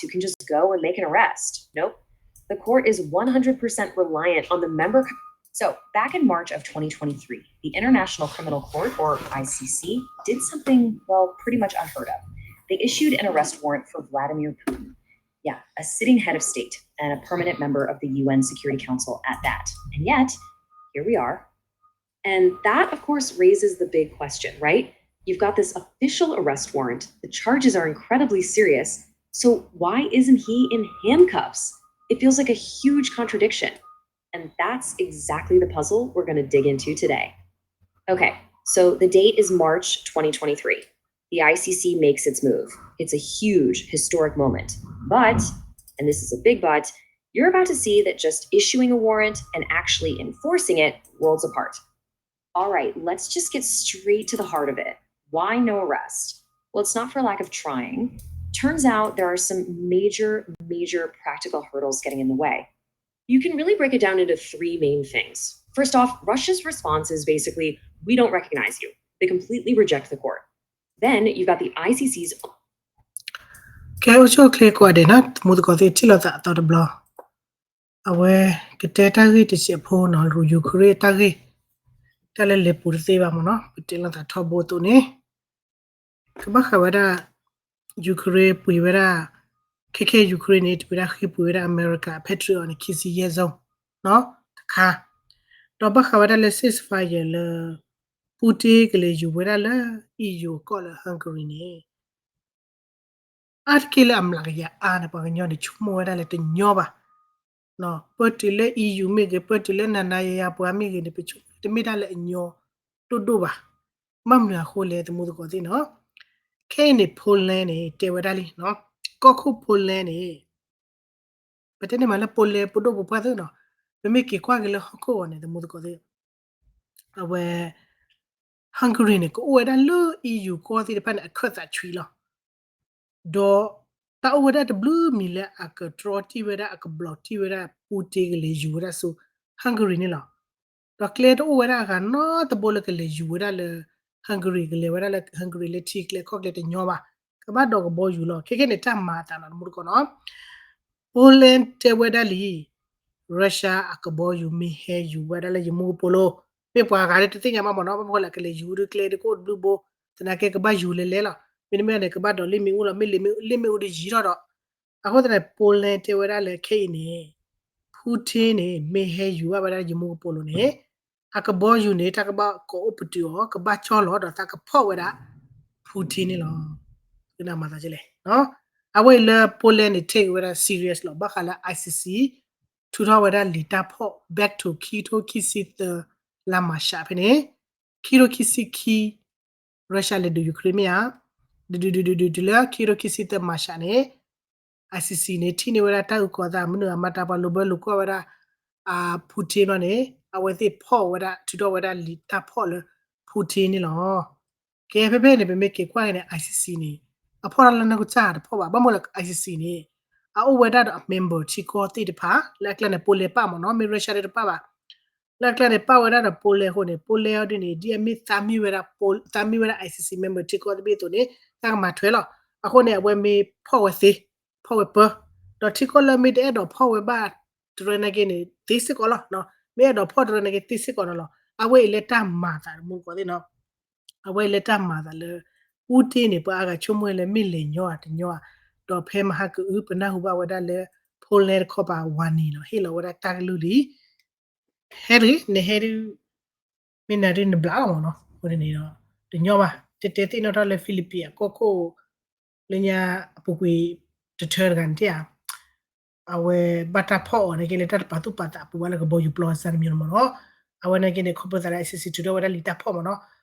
who can just go and make an arrest. Nope. The court is one hundred percent reliant on the member. So, back in March of twenty twenty-three, the International Criminal Court, or I C C, did something, well, pretty much unheard of. They issued an arrest warrant for Vladimir Putin. Yeah, a sitting head of state and a permanent member of the U N Security Council at that. And yet, here we are. And that, of course, raises the big question, right? You've got this official arrest warrant. The charges are incredibly serious. So why isn't he in handcuffs? It feels like a huge contradiction. And that's exactly the puzzle we're going to dig into today. Okay, so the date is March twenty twenty-three. The I C C makes its move. It's a huge historic moment. But, and this is a big but, you're about to see that just issuing a warrant and actually enforcing it worlds apart. All right, let's just get straight to the heart of it. Why no arrest? Well, it's not for lack of trying. Turns out there are some major, major practical hurdles getting in the way. You can really break it down into three main things. First off, Russia's response is basically, "We don't recognize you." They completely reject the court. Then you've got the I C C's ကဲ အိၣ်ဆူၣ်အိၣ်ချ့ကိးဂၤဒဲးနီၤ သမူသကိးသ့ၣ် ထံၣ်လိာ်သးအသီတဘျီ အဝဲကတဲတၢ်ဂ့ၢ်တစဲးဖိနီၤ Ukraine တၢ်ဂ့ၢ် တၢ်လၢလဲၤပူၤတသ့ဘၣ်မ့ၢ်နီၤ ပတဲလိာ်သးထီဘိအသိးန့ၣ် ကဘၣ်ဃးဝဲဒၣ် Ukraine ပှ့ၤဝဲဒၣ် ခဲခဲ Ukraine န့ၣ် တဝဲဒၣ်ဃ့ပှ့ၤဝဲဒၣ် အမဲရကၤ Patriot န့ၣ် ခံဆံယဲၢ် zone နီၤ တခါ ဒီးဘၣ်ဃးဝဲဒၣ်လၢ ceasefire လၢ Putin ကလဲၤယူၤဝဲဒၣ်လၢ E U အကီၢ်လၢ Hungary န့ၣ် အါတက့ၢ်လၢအမျးကယၤအါန့ၣ် ပှၤကညီန့ၣ် ဆိကမိၣ်ဝဲဒၣ်လၢတညီဘၣ်. ပၢတုၤလၢ E U မ့ၢ်ဂ့ၤ ပၢတုၤလၢနၤနၤယၤယၤပှၤမ့ၢ်ဂ့ၤန့ၣ် ပဆိကမိၣ်တမ့ၢ်တၢ်လၢအညီဒိၣ်ဒိၣ်ဘၣ်. ဘၣ်မနုၤအဃိလဲၣ် သမူသကိးသ့ၣ်နီၤ. ခဲအံၤန့ၣ် Poland န့ၣ် တဲဝဲဒၣ်လံ, ကီၢ်ခိၣ် Poland န့ၣ် ပတဲန့ၣ်မးလၢ Poland ပဒိၣ်ပပှၢ်သ့ၣ်နီၤ, ပမ့ၢ်က့ၤကွၢ်က့ၤလၢဟီၣ်ခိၣ်အဂီၢ်န့ၣ် သမူသကိးသ့ၣ် အဝဲ Hungary န့ၣ် ကအိၣ်ဝဲဒၣ်လၢ E U ကီၢ်သ့ၣ်တဖၣ်န့ၣ် အခၢၣ်သးဆှံလီၤ. ဒီးတၢ်အိၣ်ဝဲဒၣ်တဘျုးမံၤလၢအကတြီတံၢ်ဝဲဒၣ် အကဘျီးတံၢ်ဝဲဒၣ် Putin ကလဲၤယူၤဝဲဒၣ်ဆူ Hungary န့ၣ်လီၤ. ဒီးကျဲတအိၣ်ဝဲဒၣ်အဂၤနီတဘိလၢကလဲၤယူၤဝဲဒၣ်လၢ Hungary ကလဲၤဝဲဒၣ်လၢ Hungary လၢထံကျဲကီၢ်ကျဲတညီဘၣ်, ကဘၣ်ဒိးကဘီယူၤလီၤ. ခဲခဲန့ၣ် တၢ်မၤအသးနီၤ သမူသကိးနီၤ. Poland တဲဝဲဒၣ်လံ Russia အကဘီယူၤမ့ၢ်ဟဲယူၤဝဲဒၣ်လၢယမူကပိာ်လိၤ, မ့ၢ်ပှၤဂၤလၢတသ့ၣ်ညါဘၣ်မ့ၢ်နီၤ, ဘၣ်မနုၤဃိလဲၣ် ကလဲၤယူၤဒုးကျဲဒုးကအိၣ်တဘျုးဘိ, သနာ်က့ကဘၣ်ယူၤလဲၤလဲၤလီၤ. မ့တမ့ၢ်န့ၣ် ကဘၣ်ဒိးလ့ၣ်မ့ၣ်အူလီၤ, မ့ၢ်လ့ၣ်မ့ၣ်အူဒုးယံၤထီၣ်ဒီး, အဃိသတးန့ၣ် Poland တဲဝဲဒၣ်လၢခဲအံၤန့ၣ် Putin န့ၣ် မ့ၢ်ဟဲယူၤဘၣ်ဝဲဒၣ်ယမူကပိာ်လိၤန့ၣ် အကဘီယူၤန့ၣ် တၢ်ကဘၣ်ကိးအိၣ်ပတုာ်အီၤ, ကဘၣ်ကၠီလီၤဒီးတၢ်ကဖီၣ်ဝဲဒၣ် Putin န့ၣ်လီၤ. ကနၣ်မၤသးလဲၣ်. အဝဲအံၤလၢ Poland န့ၣ် take ဝဲဒၣ် serious လီၤ. ဘၣ်ဃးလၢ I C C ထုးထီၣ်ဝဲဒၣ်လံာ်တၢ်ဖီၣ် back to ခံထိခံဆံသၢ လါမၤရှးဖဲန့ၣ်, ခံထိခံဆံခံ Russia လဲၤဒုး Ukraine မ့ၢ်ဧါ, ဒုးဒုးဒုးဒုးဒုးတုၤလၢ ခံထိခံဆံသၢ မၤရှးန့ၣ် I C C န့ၣ် ထံၣ်န့ၢ်ဝဲဒၣ်တၢ်အုၣ်ကီၤသး မနုၤအမၤတၢ်ပှၤလိာ်ဘၢလိာ်ကွၢ်ဝဲဒၣ် Putin ဘျီန့ၣ် အဝဲသ့ၣ်ဖီၣ်ဝဲဒၣ် ထုးထီၣ်ဝဲဒၣ်လံာ်တၢ်ဖီၣ်လၢ Putin န့ၣ်လီၤ. ကဲ ဖဲဖဲန့ၣ် ပမ့ၢ်က့ၤကွၢ်က့ၤန့ၣ် I C C န့ၣ် အဖီၣ်တၢ်လၢနီၢ်ကစၢ်တဖီၣ်ဘၣ်. ဘၣ်မနုၤလဲၣ် I C C န့ၣ် အအိၣ်ဝဲဒၣ်ဒီးအ member ထံကီၢ်သ့ၣ်တဖၣ် လၢအကျါန့ၣ် Poland ပၣ်မ့ၢ်နီၤ, မ့ၢ် Russia တပၣ်ဘၣ်. လၢအကျါန့ၣ် ပၣ်ဝဲဒၣ်ဒီး Poland အဃိန့ၣ် Poland အီၤဒ်န့ၣ် ဒ်အမ့ၢ်သးမံဝဲဒၣ် သးမံဝဲဒၣ် I C C member ထံကီၢ်တဘ့ၣ်အသိးန့ၣ် တၢ်ကမၤထွဲလီၤ. အဃိန့ၣ် အဝဲမ့ၢ်ဖီၣ်ဝဲသ့ ဖီၣ်ဝဲပၢ ဒီးထံကီၢ်လၢမ့ၢ်တအဲၣ်ဒိးဖီၣ်ဝဲဘၣ်တရၢနာ်က့န့ၣ် သ့စ့ၢ်ကီးလီၤ. မ့ၢ်အဲၣ်ဒိးဖီၣ်တရၢနာ်က့သ့စ့ၢ်ကီးန့ၣ်လီၤ. အဝဲအံၤလၢတၢ်မၤသးတမူတကိးသ့ၣ်နီၤ. အဝဲအံၤလၢတၢ်မၤသးလၢ Putin န့ၣ် ပှၤအါဂၤဆိကမိၣ်လၢမ့ၢ်လဲၤညီဧါတညီဧါ, ဒီးဖဲမဟါကအု ပနၢ်ဟူဘၣ်ဝဲဒၣ်လၢ Poland တခီပၤ warning နီၤ, ဟ့ၣ်လီၤဝဲဒၣ်တၢ်ကလုၢ်လံ ဟဲဒုး နဟဲဒုး မ့ၢ်နၤဒုးနဘျးလီၤမ့ၢ်နီၤ. အဃိန့ၣ်ဒီး တညီဘၣ်. တဲတဲသ့ၣ်နီၣ်ထီၣ်လၢ Philippines အကီၢ်ခိၣ် လၢညါအပူၤကွံာ်တထၢတဂၤန့ၣ်ဧါ, အဝဲဘၣ်တၢ်ဖီၣ်အီၤနာ်က့လၢတၢ်တပာ်သူၣ်ပာ်သးအပူၤဘၣ်လၢကဘီယူၤပျီအစၢ်တမံၤမ့ၢ်နီၤ. အဝဲနာ်က့န့ၣ် ခီဖျိသးလၢ I C C ထုးထီၣ်ဝဲဒၣ်လံာ်တၢ်ဖီၣ်မ့ၢ်နီၤ.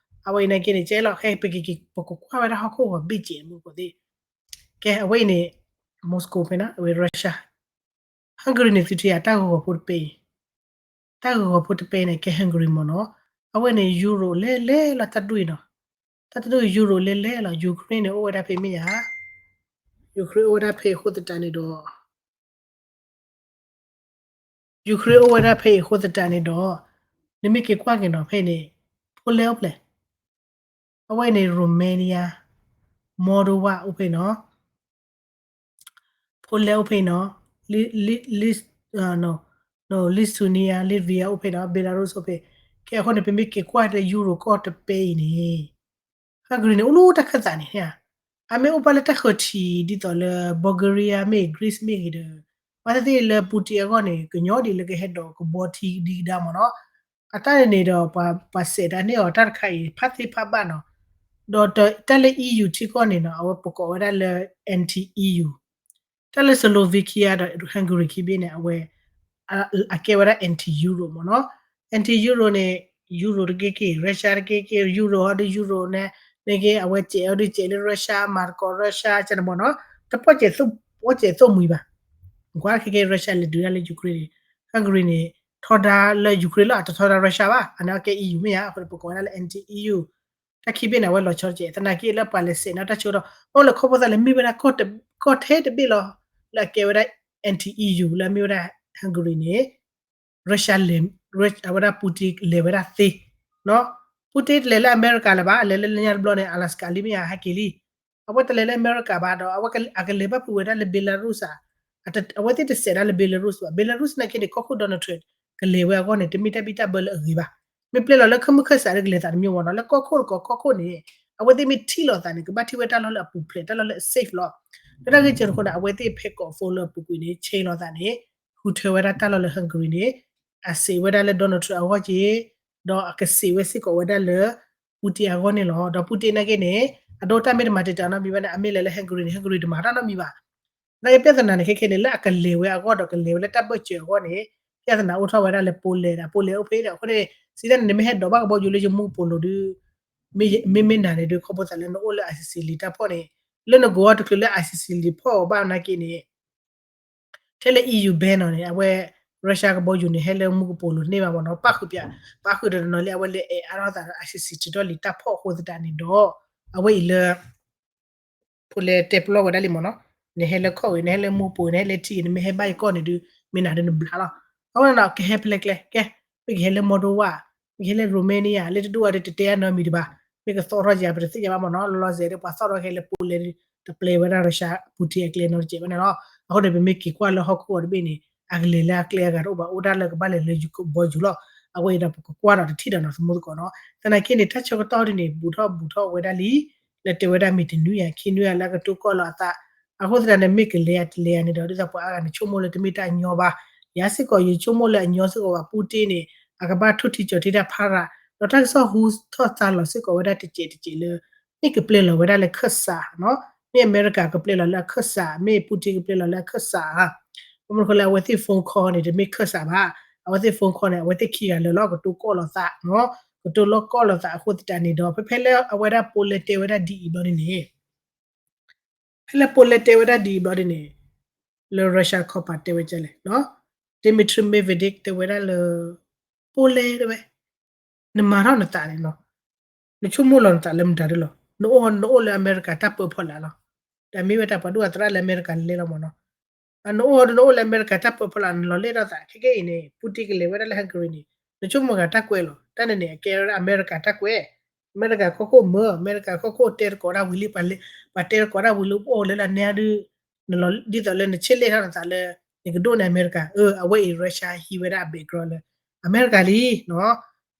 အဝဲအံၤနာ်က့န့ၣ် ကဲလီၤ ဟဲပက့ၤက့ၤ ပကကွၢ်ဝဲဒၣ်ဟီၣ်ခိၣ်ဂီၤဘ့ၣ်ကဲးမူကီးသ့ၣ် ကဲ အဝဲအံၤန့ၣ် Moscow ဖဲနီၤ အဝဲ Russia Hungary န့ၣ် သုထံၣ်ဧါ တၢ်ဂီၤဖိတပဲအံၤ, တၢ်ဂီၤဖိတပဲန့ၣ် ကဲ Hungary မ့ၢ်နီၤ. အဝဲန့ၣ် Europe လဲၤလဲၤလီၤတၢ်ဒူၣ်အံၤနီၤ. တၢ်တဒူၣ် Europe လဲၤလဲၤလီၤ. Ukraine န့ၣ် အိၣ်ဝဲဒၣ်ဖဲမ့ၢ်ဧါ. Ukraine အိၣ်ဝဲဒၣ်ဖဲအံၤအဃိသတးန့ၣ်ဒီး Ukraine အိၣ်ဝဲဒၣ်ဖဲအံၤအဃိသတးန့ၣ်ဒီး နမ့ၢ်က့ၤကွၢ်က့ၤနီၤ ဖဲအံၤန့ၣ် Poland အိၣ်ဖျဲၣ်, အဝဲန့ၣ် Romania, Moldova အိၣ်ဖဲအံၤနီၤ. Poland အိၣ်ဖဲအံၤနီၤ, Lithuania, Latvia အိၣ်ဖဲနီၤ, Belarus အိၣ်ဖဲ, ကဲအဃိန့ၣ် ပမ့ၢ်က့ၤကွၢ်လၢ Europe ကီၢ်တပဲအံၤန့ၣ် Hungary န့ၣ် အိၣ်လၢတၢ်ခၢၣ်သးန့ၣ်, အမ့ၢ်အိၣ်ပာ်လၢတၢ်ဃၢၤထံးဒ်သိးလၢ Bulgaria မ့ၢ် Greece မ့ၢ်ဂ့ၤဒီး ဘၣ်သ့ၣ်သ့ၣ်လၢ Putin အဂီၢ်န့ၣ် ကညီဒံးလၢကဟဲဒိးကဘီထံဒံးကဒါမ့ၢ်နီၤ, အတၢ်န့ၣ်န့ၣ်ဒီး ပှၤစဲးတၢ်န့ၢ်အီၤတၢ်တခါအံၤ ဖးသ့ဖးဘၣ်နီၤ, ဒီးတၢ်လၢ EU ထံကီၢ်န့ၣ်နီၤ အဝဲပကိးဝဲဒၣ်လၢ anti-EU တၢ်လၢ Slovakia ဒီး Hungary ခံဘ့ၣ်န့ၣ် အဝဲ အကဲဝဲဒၣ် anti-Euro မ့ၢ်နီၤ, anti-Euro န့ၣ် Euro တက့ၢ်က့ၢ် Russia တက့ၢ်က့ၢ် Euro ဟီဒီး Euro န့ၣ် န့ၣ်က့ အဝဲစဲးအီၤဒီးစဲးလၢ Russia မၤသကိး Russia ကန့ၣ်မ့ၢ်နီၤ, တပီၢ်စဲး ပီၢ်စဲးသိၣ်မှံၤဘၣ်, ကွၢ်ခဲကဲ Russia လဲၤဒုးတၢ်လၢ Ukraine န့ၣ် Hungary န့ၣ် ထီဒါလၢ Ukraine လီၤ, အတထီဒါ Russia ဘၣ်, အန့ၣ်ကဲ EU မ့ၢ်ဧါ, အဃိန့ၣ် ပကိးဝဲဒၣ်လၢ anti-EU တၢ်ခံဘ့ၣ်န့ၣ် အဝဲလီၤဆီတကဲး, သနာ်က့လၢပှၤလဲၤစဲးန့ၢ်တၢ်ဆိဒီး အိၣ်လၢခီဖျိသးလၢမ့ၢ်ဝဲဒၣ် ကီၢ်ထဲတဘ့ၣ်လီၤ, လၢအကဲဝဲဒၣ် anti-EU လၢအမ့ၢ်ဝဲဒၣ် Hungary န့ၣ် Russia လဲၤ, အဝဲဒၣ် Putin လဲၤဝဲဒၣ်သ့, Putin တလဲၤလၢအမဲရကၤလၢၤဘၣ်, အလဲၤလၢလၢညါတဘျီန့ၣ် Alaska လံမ့ၢ်ဧါ ဟဲက့ၤလံ, အဝဲတလဲၤလၢအမဲရကၤဘၣ်ဒီး အကလဲၤဘၣ်ဖုးဝဲဒၣ်လၢ Belarus ဧါ, အဝဲသ့ၣ်တစဲးဒၣ်လၢ Belarus ဘၣ်, Belarus နာ်က့န့ၣ် ကီၢ်ခိၣ် Donald Trump ကလဲၤဝဲအဂီၢ်န့ၣ် တမ့ၢ်တၢ်ဘံၣ်တၢ်ဘၢလၢအဂ့ၤဘၣ်, မ့ၢ်ပျဲလီၤလၢခၢၣ်မုၢ်ခၢၣ်စးဒီးကလဲၤသးတမံၤမ့ၢ်နီၤ, လၢကီၢ်ခိၣ်တကီၢ်ကီၢ်ခိၣ်န့ၣ် အဝဲသ့ၣ်မ့ၢ်ထံၣ်လိာ်သးန့ၣ် ကဘၣ်ထံၣ်ဝဲတၢ်လီၢ်လၢအပူၤဖျဲး တၢ်လီၢ်လၢအ safe လီၤ, လၢတၢ်ဂ့ၢ်ကၢတဃိန့ၣ် အဝဲသ့ၣ်ဖဲကိး phone လၢအပူၤကွံာ်န့ၣ် ဆ့လိာ်သးန့ၣ် ဟူးထၢဝဲဒၣ်တၢ်လီၢ်လၢ Hungary န့ၣ် အစံးဝဲဒၣ်လၢ Donald Trump အဂီၢ်က့ၤ, ဒီးအကစံးဝဲစ့ၢ်ကီးဝဲဒၣ်လၢ Putin အဂီၢ်န့ၣ်လီၤ, ဒီး Putin နာ်က့န့ၣ် အဒိတၢ်မ့ၢ်တမၤတံာ်တာ်နီတမံၤဘၣ်န့ၣ် အမ့ၢ်လဲၤလၢ Hungary န့ၣ် Hungary တမၤတၢ်နီတမံၤဘၣ်, နာ်က့ ပြဿနာ န့ၣ် ခဲခဲန့ၣ် လၢအကလဲၤဝဲအဂီၢ်ဒီးကလဲၤဝဲလၢတၢ်ဘၢၣ်စၢၤအဂီၢ်န့ၣ် ပြဿနာအိၣ်ထီၣ်ဝဲဒၣ်လၢ Poland ဒီး Poland အိၣ်ဖဲဒီး အဃိန့ၣ် စံးတၢ်န့ၣ် နမ့ၢ်ဟဲဒိးဘၣ်ကဘီယူၤလၢယမူကပိာ်လိၤဒီး မ့မ့ၢ်နၤန့ၣ်ဒီး ခီဖျိသးလၢနအိၣ်လၢ ICC လံာ်တၢ်ဖီၣ်န့ၣ် လၢနကိးအီၤတချုးလၢ ICC လံာ်ဖီၣ်အီၤဘၣ်နာ်က့န့ၣ် ထဲလၢ EU ban နီၤန့ၣ် အဝဲ Russia ကဘီယူၤန့ၣ် ဟဲလၢမူကပိာ်လိၤန့ၢ်ဘၣ်မ့ၢ်နီၤ, ပၣ်ဃုာ်ပၠး ပၣ်ဃုာ်ဒီးတနီၤလံ အဝဲလဲၤအဲၣ်အါထီၣ်သးဒီး ICC ထုးထီၣ်လံာ်တၢ်ဖီၣ်အဃိသတးန့ၣ်ဒီး အဝဲအံၤလၢ ဖိလဲတဲပလီၢ်ဝဲဒၣ်လံမ့ၢ်နီၤ, နဟဲလၢခီၣ်ဂ့ၤ နဟဲလၢမူပူၤ နဟဲလၢထံဂ့ၤ နမ့ၢ်ဟဲဘၣ်ယကီၢ်န့ၣ်ဒုး မ့ၢ်နၤဒုးနဘျါလီၤ, အဃိန့ၣ်ဒီး ကဟဲဖဲလဲၣ်ကျဲ ကဲ မ့ၢ်ကဟဲလၢ Moldova မ့ၢ်ကဟဲလၢ Romania လၢတဒူၣ်အီၤဒီးတတဲအနီတမံၤတဘၣ်, မ့ၢ်ကသီၣ်ထီၣ်ယၤ ပတသ့ၣ်ညါဘၣ်မ့ၢ်နီၤ, လီၤလီၤဆဲးဒီး ပှၤသီၣ်ထီၣ်ကဟဲလၢ Poland ဒီး တပျဲဝဲဒၣ် Russia Putin အကျဲနီတစဲးဘၣ်န့ၣ်လီၤ, အဃိန့ၣ် ပမ့ၢ်က့ၤကွၢ်လၢဟီၣ်ခိၣ်အီၤတဘ့ၣ်န့ၣ် အကလဲၤလၢအကျဲအဂၤတအိၣ်ဘၣ် အိၣ်ဒၣ်လၢကဘၣ်လဲၤလၢကဘီယူၤလီၤ, အဝဲအံၤဒီးပကကွၢ်ဒီးတထံၣ်ဒီးနီၤ သမူသကိးနီၤ, သနာ်က့န့ၣ် တၢ်ဆၢကတီၢ်ဒ်န့ၣ် ဘူးထီၣ်ဘူးထီၣ်ဝဲဒၣ်လံ, လၢတဲဝဲဒၣ်မ့ၢ်တနွံယၤခံနွံယၤလၢအကတိၤကီၢ်လီၤအသး, အဃိသတးန့ၣ် မ့ၢ်ကလဲၤယၤတလဲၤယၤန့ၣ်ဒီး ဒ်သိးပှၤအါဂၤန့ၣ် ဆိကမိၣ်လၢတမ့ၢ်တၢ်ညီဘၣ်, ယၤစ့ၢ်ကီး ယဆိကမိၣ်လၢအညီစ့ၢ်ကီးဘၣ် Putin န့ၣ် အကဘၣ်ထိၣ်ထံကၠီၤထံတၢ်ဖးရၤ, ဒီးတၢ်ကစီၣ်ဟူထီၣ်သါလီၤစ့ၢ်ကီးဝဲဒၣ်တစဲးတစဲးလၢ မ့ၢ်ကပျဲလီၤဝဲဒၣ်လၢခၢၣ်စးနီၤ, မ့ၢ်အမဲရကၤကပျဲလီၤလၢအခၢၣ်စး, မ့ၢ် Putin ကပျဲလီၤလၢအခၢၣ်စးဧါ, ဘၣ်မနုၤဃိလၢအဝဲသ့ၣ် phone call န့ၣ် တမ့ၢ်ခၢၣ်စးဘၣ်, အဝဲသ့ၣ် phone call န့ၣ် အဝဲသ့ၣ်ခံဂၤလၢာ်လီၤ ကတိၤကီၢ်လီၤသးနီၤ, ကတိၤလီၤကီၢ်လီၤသးအဃိသတးန့ၣ်ဒီး ဖဲဖဲလၢအဝဲဒၣ် Poland တဲဝဲဒၣ်ဒ်အံၤဘျီန့ၣ်န့ၣ် ဖဲလၢ Poland တဲဝဲဒၣ်ဒ်အံၤဘျီန့ၣ်န့ၣ် လၢ Russia ခီပၤတဲဝဲကလဲၣ်နီၤ, Dmitry Medvedev တဲဝဲဒၣ်လၢ Poland တဲဝဲ နမၤထီၣ်နသးန့ၣ်နီၤ, နဆိကမိၣ်လီၤနသးလၢမတၤဒ်လီၤ, နအိၣ် နအိၣ်လၢအမဲရကၤတၢ်ပၢဖီလာ်လီၤ, တၢ်မ့ၢ်ဝဲတၢ်ပှၤဒိၣ်အသရၣ်လၢအမဲရကၤလဲၤလီၤမ့ၢ်နီၤ, နအိၣ် နအိၣ်လၢအမဲရကၤတၢ်ပၢဖီလာ် နလီၤလဲၣ်ထီၣ်သး ခဲကဲအံၤန့ၣ် Putin ကလဲၤဝဲဒၣ်လၢ Hungary န့ၣ် နဆိကမိၣ်ဂၤတၢ်ကွဲးလီၤ, တၢ်န့ၣ်န့ၣ် အကဲဝဲဒၣ်အမဲရကၤတၢ်ကွဲး, အမဲရကၤကီၢ်ခိၣ်မၢ အမဲရကၤကီၢ်ခိၣ်တဲသကိးတၢ်ဝံၤလံ, ပှၤတဲသကိးတၢ်ဝံၤလံ ပအိၣ်လၢလၢနဲဒုး ဒ်သိးလၢနဆ့ၣ်လဲၣ်ထီၣ်နသးလၢ နကဒိၣ်န့ၢ်အမဲရကၤ, အဝဲအံၤ Russia ဟံးဝဲဒၣ်အ background လၢ အမဲရကၤလံနီၤ,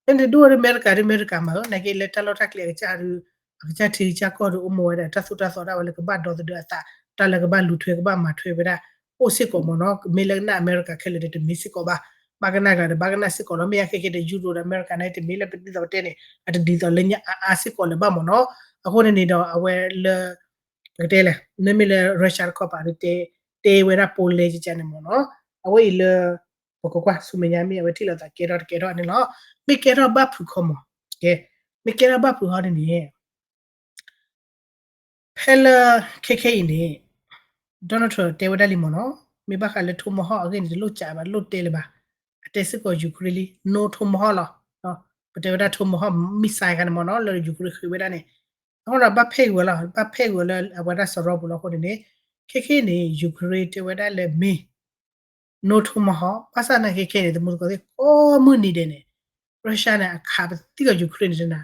လၢနဒိၣ်ဒီးအမဲရကၤဒုး အမဲရကၤမးဧၢ, နာ်က့လၢတၢ်လီၢ်တၢ်ကျဲအကစၢ်ဒုး အကစၢ်ထံကစၢ်ကီၢ်ဒုးအိၣ်မူဝဲဒၣ် တၢ်သိၣ်တၢ်သီဒၣ်ဝဲလၢကဘၣ်ဒီသဒၢအသး, တၢ်လၢကဘၣ်လူၤထွဲကဘၣ်မၤထွဲဝဲဒၣ် အိၣ်စ့ၢ်ကီးမ့ၢ်နီၤ, မ့ၢ်လၢကနၣ်အမဲရကၤခဲလၢာ်ဒီးတမ့ၢ်စ့ၢ်ကီးဘၣ်, ဘၣ်ကနၣ်ကျါဒီးဘၣ်ကနၣ်စ့ၢ်ကီးလီၤ, မ့ၢ်အခဲကဲဒီး ယူရိဒီးအမဲရကၤန့ၣ် တမ့ၢ်လၢပဒ်သိးပတဲန့ၣ် အတဒ်သိးလၢညါအါအါစ့ၢ်ကီးလၢၤဘၣ်မ့ၢ်နီၤ, အဃိန့ၣ်န့ၣ်ဒီးအဝဲလၢ ပကတဲလဲၣ် မ့မ့ၢ်လၢ Russia တခီပၤဒီး တဲဝဲဒၣ် Poland ကကန့ၣ်မ့ၢ်နီၤ, အဝဲအံၤလၢ ပကကွၢ်ဆူမဲာ်ညါမ့ၢ် အဝဲထံၣ်လိာ်သးကဲထီၣ်တကဲထီၣ်န့ၣ်လီၤ, မ့ၢ်ကဲထီၣ်ဘၣ်ဖုးခီမး, ကဲ, မ့ၢ်ကဲထီၣ်ဘၣ်ဖုးခီန့ၣ်န့ၣ် ဖဲလၢ ခဲခဲအံၤန့ၣ် Donald Trump တဲဝဲဒၣ်လံမ့ၢ်နီၤ, မ့ၢ်ဘၣ်ဃးလၢ Tomahawk အဂ့ၢ်န့ၣ် တလိၣ်ကးဘၣ် တလိၣ်တဲလၢၤဘၣ်, အတဲစ့ၢ်ကီး Ukraine လံ no Tomahawk လီၤ, ပတဲဝဲဒၣ် Tomahawk missile ခါန့ၣ်မ့ၢ်နီၤ လၢ Ukraine ဃ့ဝဲဒၣ်န့ၣ်, အဃိဒီးဘၣ်ဖဲအံၤဝဲလီၤ, ဘၣ်ဖဲအံၤဝဲလၢအဝဲဒၣ်စရီပူၤလီၤအဃိန့ၣ်န့ၣ်, ခဲခဲအံၤန့ၣ် Ukraine တဲဝဲဒၣ်လၢမ့ၢ် no Tomahawk ဘၣ်ဆၣ်သနာ်က့ခဲခဲအံၤန့ၣ် သမူသကိးသ့ၣ် ကိးမုၢ်နံၤဒဲးန့ၣ် Russia န့ၣ် အခးပသံၣ်ကီး Ukraine န့ၣ်တနၤ,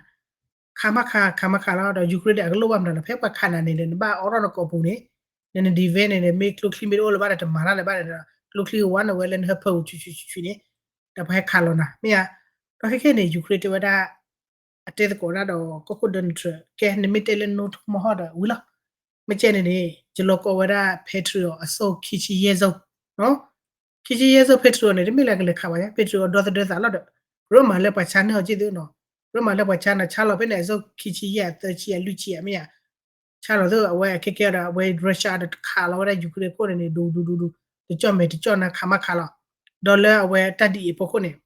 ခးမးခး ခးမးခးလီၤ, ဒီး Ukraine န့ၣ် အကလိၣ်ဘၣ်မတၤလီၤ, ဖဲပှၤခးနၤန့ၣ်ဒီး နဘၣ်အိးထီၣ်နကိာ်ပူၤန့ၣ်, နနဒံၣ်ဝဲန့ၣ် မ့ၢ်ကျိချံမ့ၢ်တအိၣ်လၢၤဘၣ်ဒီး တမၤတၢ်လၢၤဘၣ်ဒီး ကျိချံကဝါန့ၣ်ဝဲလၢနဟၢဖၢပူၤဆူၣ်ဆူၣ်ဆူၣ်ဆူၣ်န့ၣ် ဒီးပှၤဟဲခးလီၤနၤ မ့ၢ်ဧါ. ဒီးခဲခဲန့ၣ် Ukraine တဲဝဲဒၣ် အတဲသကိးဒၣ်ဒီးကီၢ်ခိၣ် Donald Trump ကဲ နမ့ၢ်တဲလၢ no ထီၣ်မီၢ်ဟီၣ်ဒီးဝံၤလီၤ. မ့ၢ်ကဲန့ၣ်န့ၣ် ယလီၤကီဝဲဒၣ် Patriot အစိၣ်ခံဆံယဲၢ်စိၣ် ခံဆံယဲၢ်စိၣ် Patriot န့ၣ် တမ့ၢ်လၢကလဲၤခးပှၤညါ Patriot ဒီသဒၢသးလီၤဒီး ကရၢမၤလၢပှၤဆါန့ၢ်အီၤက့ၢ်သုနီၤ ကရၢမၤလၢပှၤဆါန့ၣ် ဆါလီၤဖဲန့ၣ် အစိၣ်ခံဆံယဲၢ် အသၢဆံ အလွံၢ်ဆံ အမ့ၢ်ဧါ ဆါလီၤသ့ၣ် အဝဲခဲကဲဒီး အဝဲ Russia ဒီးခးလီၤဝဲဒၣ် Ukraine ခိၣ်န့ၣ်န့ၣ် ဒူဒူဒူဒူ တကၠီၣ်မဲာ်တကၠီၣ်နါ ခးမးခးလီၤ ဒီးလၢအဝဲတၢ်ဒ်အံၤအဖီခိၣ်န့ၣ်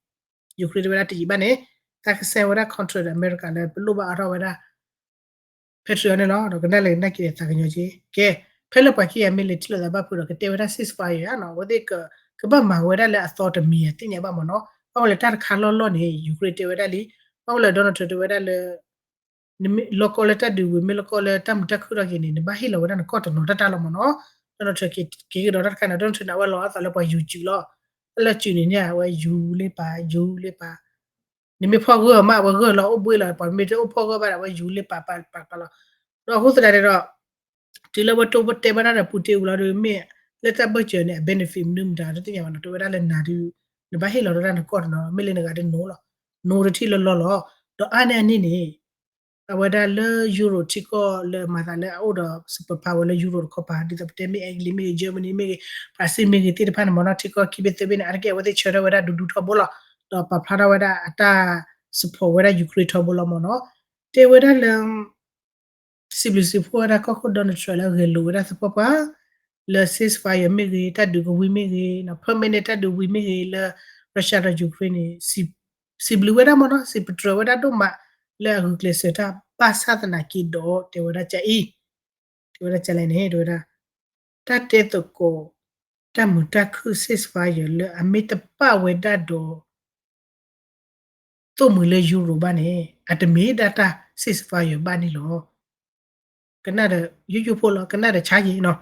Ukraine တဲဝဲဒၣ်တယံာ်ဘၣ်န့ၣ် တၢ်ကစဲဝဲဒၣ် contract ဒီး America လၢပလိၣ်ဘၣ်အါထီၣ်ဝဲဒၣ် Patriot န့ၣ်လီၤ. ဒီးကနၣ်လဲၤကနၣ်က့ၤသးကညီၤက့ၤ ကဲ ဖဲလၢပှၤခံဂၤမ့ၢ်လဲၤထံၣ်လိာ်သးဘၣ်ဖုးဒီး ကတဲဝဲဒၣ် ceasefire ဧါနီၤ အဝဲသ့ၣ် ကဘၣ်မၤဝဲဒၣ်လၢအသီတမံၤ သ့ၣ်ညါဘၣ်မ့ၢ်နီၤ ဘၣ်ဝဲလၢတၢ်တခါလီၢ်လီၢ်န့ၣ် Ukraine တဲဝဲဒၣ်လံ ဘၣ်ဝဲလၢ Donald Trump တဲဝဲဒၣ်လၢ နမ့ၢ်လီၤကီလၢတၢ်ဒုးဝံၤ မ့ၢ်လီၤကီလၢတၢ်မုာ်တၢ်ခုၣ်ထီၣ်က့ၤန့ၣ် နဘၣ်ဟ့ၣ်လီၤဝဲဒၣ်နကီၢ်တနီၤတၢ်တၢ်လီၤမ့ၢ်နီၤ Donald Trump က့ၤကဒီးတၢ်တခါန့ၣ် Donald Trump န့ၣ် အဝဲလီၤအသးလၢပှၤယူၤစုးလီၤ လၢစုးန့ၣ်န့ၣ် အဝဲယူၤလ့ပာ် ယူၤလ့ပာ် နမ့ၢ်ဖီၣ်ဂၢၢ်မး အဝဲဂၢၢ်လီၤအိၣ်ဘှံးလီၤ ပှၤမ့ၢ်တအိၣ်ဖီၣ်ဂၢၢ်ဘၣ်ဒီး အဝဲယူၤလ့ပာ်ပာ်ပာ်ပာ်လီၤ ဒီးအဃိသတးန့ၣ်ဒီး တုၤလၢဝဲတိၢ်ဝဲတဲဘၣ်တၢ်ဒီး Putin ဝံၤလီၤဒီး မ့ၢ်လၢတၢ်ဘၢၣ်စၢၤန့ၣ် အ benefit မနုၤမတၤတသ့ၣ်ညါဘၣ်နီၤ တဲဝဲဒၣ်လၢနၤဒုး နဘၣ်ဟ့ၣ်လီၤဒၣ်နကီၢ်တနီၤ မ့ၢ်လၢနဂၤဒ် no လီၤ no တထံၣ်လၢလီၢ်လီၤ ဒီးအါန့ၢ်အန့ၣ်န့ၣ် အဝဲဒၣ်လၢ Europe ထံကီၢ်လၢမၤသးလၢအအိၣ်ဒီး superpower လၢ Europe တခီပၤ ဒ်သိးပတဲမ့ၢ် Italy မ့ၢ်ဂ့ၤ Germany မ့ၢ်ဂ့ၤ France မ့ၢ်ဂ့ၤသ့ၣ်တဖၣ်န့ၣ်မ့ၢ်နီၤ ထံကီၢ်ခံဘ့ၣ်သၢဘ့ၣ်န့ၣ် အါတက့ၢ်အဝဲသ့ၣ်ဆၢထၢၣ်ဝဲဒၣ်ဒူဒူထီဘိလီၤ ဒီးပာ်ဖျါထီၣ်ဝဲဒၣ်အတၢ် support ဝဲဒၣ် Ukraine ထီဘိလီၤမ့ၢ်နီၤ တဲဝဲဒၣ်လၢ စံးဘျုးစံးဖှိၣ်ဝဲဒၣ်ကီၢ်ခိၣ် Donald Trump လၢအဂဲၤလိာ်ဝဲဒၣ်သပှၢ်ပှၢ် လၢ ceasefire မ့ၢ်ဂ့ၤ တၢ်ဒုးကဝံၤမ့ၢ်ဂ့ၤ permanent တၢ်ဒုးဝံၤမ့ၢ်ဂ့ၤလၢ Russia ဒီး Ukraine န့ၣ် စံးဘျုးဝဲဒၣ်မ့ၢ်နီၤ စံးပတြၢၤဝဲဒၣ်ဒိၣ်မး လၢအဂုာ်ကျဲးစၢးတၢ်ဘၣ်ဆၣ်သနာ်က့ဒီး တဲဝဲဒၣ်ကအံၤ တဲဝဲဒၣ်ကလဲၣ်န့ၣ် တဲဝဲဒၣ် တၢ်တဲသကိး တၢ်မုာ်တၢ်ခုၣ် ceasefire လၢအမ့ၢ်တပာ်ဝဲဒၣ်ဒီး သိၣ်မှံၤလၢ Europe ဘၣ်န့ၣ် အတမ့ၢ်ဒၣ်တၢ် ceasefire ဘၣ်န့ၣ်လီၤ. ကနၣ်ဒီးယိယိဖိလီၤ ကနၣ်ဒီးဆါယံၤနီၤ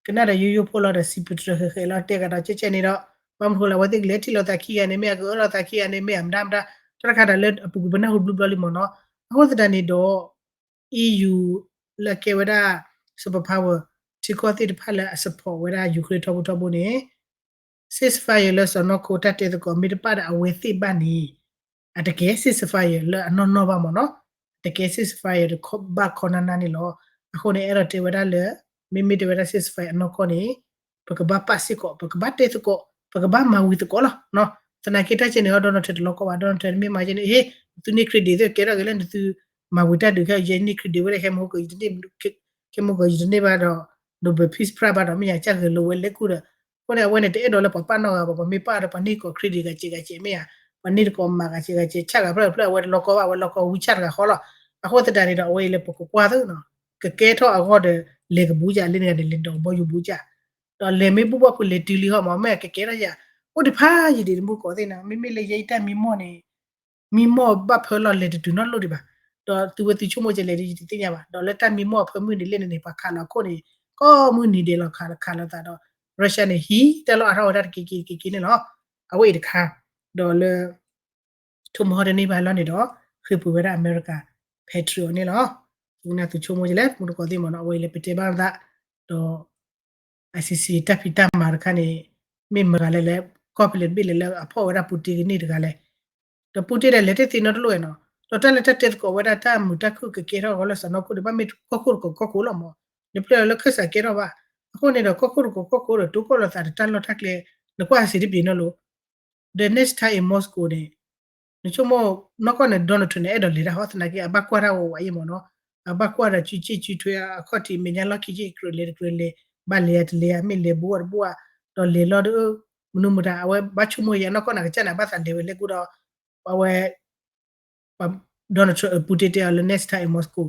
ကနၣ်ဒီးယိယိဖိလီၤဒီး စံးပတြၢၤဃဲၤဃဲၤလီၤ တဲကဒီးကဲကဲန့ၣ်ဒီး ဘၣ်မနုၤဃိလၢ အဝဲသ့ၣ်ကလဲၤထံၣ်လိာ်သးခံဂၤန့ၣ် မ့ၢ်အကအၢၣ်လီၤသးခံဂၤန့ၣ် မ့ၢ်အမတၤမတၤ တၢ်တခါဒီးလၢအပူၤကွံာ်ပနၢ်ဟူဘျုးဘျီလံမ့ၢ်နီၤ အဃိသတးန့ၣ်ဒီး EU လၢကဲဝဲဒၣ် superpower ထံကီၢ်သ့ၣ်တဖၣ်လၢအ support ဝဲဒၣ် Ukraine ထီဘိထီဘိန့ၣ် ceasefire လၢစီၢ်နီၤခိၣ်တၢ်တဲသကိးမ့ၢ်တပာ်ဒီးအဝဲသ့ၣ်ဘၣ်န့ၣ် အတကဲ ceasefire လၢအနီၢ်နီၢ်ဘၣ်မ့ၢ်နီၤ တကဲ ceasefire တဘၣ်ခီနၤနၤန့ၣ်လီၤ. အဃိန့ၣ် အဲၣ်ဒိးတဲဝဲဒၣ်လၢ မ့မ့ၢ်တဲဝဲဒၣ် ceasefire အနီၢ်ကီၢ်န့ၣ် ပကဘၣ်ပာ်စ့ၢ်ကီး ပကဘၣ်တဲသကိး ပကဘၣ်မၤဝံၤသကိးလီၤ. သနာ်က့တၢ်ကဲန့ၣ် Donald Trump တလီၤကီဘၣ် Donald Trump မ့ၢ်မၤကဲန့ၣ် ဟ့ၣ် သုန့ၢ် credit သုကဲထီၣ်က့ၤလၢနသုမၤဝံၤတၢ်ဒုးခဲ ယဲန့ၢ် credit ဝဲဒၣ် ခဲမုၢ်ကီးယတန့ၢ်ဘၣ်ဒီး Nobel Peace Prize ဘၣ်ဒီး မ့ၢ်ယၤကစၢ်ဂဲၤလိာ်ဝဲလဲၤကူဒီး အဃိန့ၣ် အဝဲန့ၣ် တအဲၣ်ဒိးလၢပှၤပာ်နီၣ်ဂၤဘၣ် ပှၤမ့ၢ်ပာ်ဒီးပှၤန့ၢ်ကီး credit ဂၤစဲးဂၤစဲးမ့ၢ်ဧါ ပှၤန့ၢ်တကီးမၤဂၤစဲးဂၤစဲး ဆၣ်ဂၤဖျၢၣ်ဖျၢၣ် အဝဲတလီၤကီဘၣ် အဝဲလီၤကီ WeChat တဂၤဃီလီၤ. အဃိသတးန့ၣ်ဒီး အဝဲအံၤလၢပကကွၢ်သ့နီၤ ကကဲထီၣ်အဂီၢ်ဒီး လဲၤကဘူးကၢ်လၢန့ၣ်ဂၤန့ၣ် လဲၤဒီးကဘီယူၤဘူးကၢ် ဒီးလဲၤမ့ၢ်ဘူၣ်ဘၣ်ဖုးလဲၤတုၤလံဟီမး မ့ၢ်ကကဲထီၣ်ယၤ အိၣ်တဖးယံၤဒံးတမူကီးသ့ၣ်နီၤ မ့မ့ၢ်လၢယဲအံၤတၢ်မံမီၢ်န့ၣ် မံမီၢ်ဘၣ်ဖၢလီၤလဲၤတတုၤနီတလိၣ်ဒံးဘၣ်. ဒီးသုဝဲသုဆိကမိၣ်ကလဲၣ်ဒ်ယတသ့ၣ်ညါဘၣ် ဒီးလၢတၢ်မံမီၢ်အဖၢမုၢ်န့ၣ် လၢန့ၣ်န့ၣ် ပှၤခးလီၤအခိၣ်န့ၣ် ကိးမုၢ်နံၤဒဲးလီၤခးခးလိာ်သးဒီး Russia န့ၣ် ဟံးတၢ်လီၢ်အါထီၣ်ဝဲဒၣ်တက့ၢ်က့ၢ်က့ၢ်က့ၢ်န့ၣ်လီၤ. အဝဲအံၤတခါ ဒီးလၢ ထိၣ်မီၢ်ဟီၣ်တန့ၢ်ဘၣ်လီၤန့ၣ်ဒီး ဃ့ၢ်ပှ့ၤဝဲဒၣ် America Patriot န့ၣ်လီၤ. သုကနၣ်သုဆိကမိၣ်ကလဲၣ် မူတကိးသ့ၣ်မ့ၢ်နီၤ အဝဲအံၤလၢပတဲဘၣ်သး ဒီး ICC တၢ်ဖံးတၢ်မၤတခါန့ၣ် မ့ၢ်မတၤဂၤလဲၣ်လဲၣ် ကီၢ်ဖဲလဲၣ်တဘ့ၣ်လဲၣ်လၢအဖီၣ်ဝဲဒၣ် Putin ကန့ၢ်တဂၤလဲၣ် ဒီး Putin ဒီးလဲၤတသ့နီတလိၣ်ဝဲနီၤ ဒီးတၢ်လၢတၢ်တဲသကိးဝဲဒၣ်တၢ်မုာ်တၢ်ခုၣ်ကကဲထီၣ်အဂီၢ်လၢစီၢ်နီၤခိၣ်န့ၣ် ဘၣ်မ့ၢ်ကီၢ်ခိၣ်တကီၢ်ကီၢ်ခိၣ်လီၤမး နပျဲလၢခၢၣ်စးကဲထီၣ်ဘၣ် အဃိန့ၣ်ဒီး ကီၢ်ခိၣ်တကီၢ်ကီၢ်ခိၣ်ဒီး တိကီၣ်လိာ်သးဒီးတၢ်လီၢ်တၢ်ကျဲ နကွၢ်စံးတပျ့ၤနီတလိၤ the next time in Moscow န့ၣ် နဆိကမိၣ် နီၢ်ကီၢ်န့ၣ် Donald Trump န့ၣ် အဲၣ်ဒိးလဲၤတၢ်ဟီ သနာ်က့ အဘၣ်ကွၢ်တၢ်ဝးဝးအံၤမ့ၢ်နီၤ အဘၣ်ကွၢ်ဒီး စုစ့ၢ်စုထွဲအခီၣ်ထံး မဲာ်ညါလီၢ်ခံက့ၢ် ကြၢးလဲၤတကြၢးလဲၤ ဘၣ်လဲၤတလဲၤ မ့ၢ်လဲၤဘူးအီၤတဘူးအီၤ ဒီးလဲၤလီၤဒီး မနုၤမတၤ အဝဲဘၣ်ဆိကမိၣ်ယဲ နီၢ်ကီၢ်န့ၣ် ကစၢ်န့ၣ် အဘၣ်သးလဲၤဝဲလဲၤကူဒီး အဝဲ Donald Trump Putin တဲအီၤလၢ next time in Moscow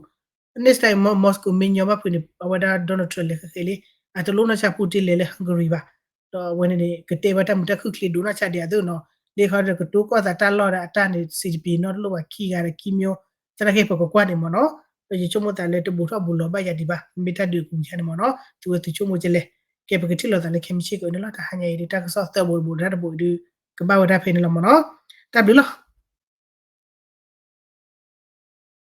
next time in Moscow မ့ၢ်ညီဘၣ်ဖုးန့ၣ် အဝဲဒၣ် Donald Trump လဲၤဃဲၤဃဲၤလံ အတလိၣ်နီၢ်ဆါ Putin လဲၤလၢ Hungary ဘၣ် ဒီးအဝဲန့ၣ်န့ၣ် ကတဲဝဲတၢ်မုာ်တၢ်ခုၣ်ချ့ဒိၣ်နီၢ်ဆါဒံးအသိးနီၤ လၢခီဒီးကတိၤကီၢ်သးတၢ်လီၢ်ဒီးအတၢ်န့ၣ် စံးတပျ့ၤနီတလိၣ်ဘၣ် ခံဂၤဒီးခံမျိုး သနာ်က့ပကကွၢ်န့ၣ်မ့ၢ်နီၤ ဒီးယဆိကမိၣ်သးလၢတဘူးထီၣ်ဘူးလီၤဘၣ်ယၤဒံးဘၣ် မ့ၢ်တၢ်ဒုးအပူၤယါန့ၣ်မ့ၢ်နီၤ သုဝဲသုဆိကမိၣ်ကလဲၣ် ကဲပကထံၣ်လိာ်သးလၢခဲမုၢ်ဆ့ၣ်ကီးန့ၣ်လီၤ တဟါညါအံၤဒီးတၢ်ကစီၣ်သၢဘိတဘိတဘိဒီး ကဘၣ်ဝဲဒၣ်ဖဲန့ၣ်လီၤမ့ၢ်နီၤ တၢ်ဘျုးလီၤ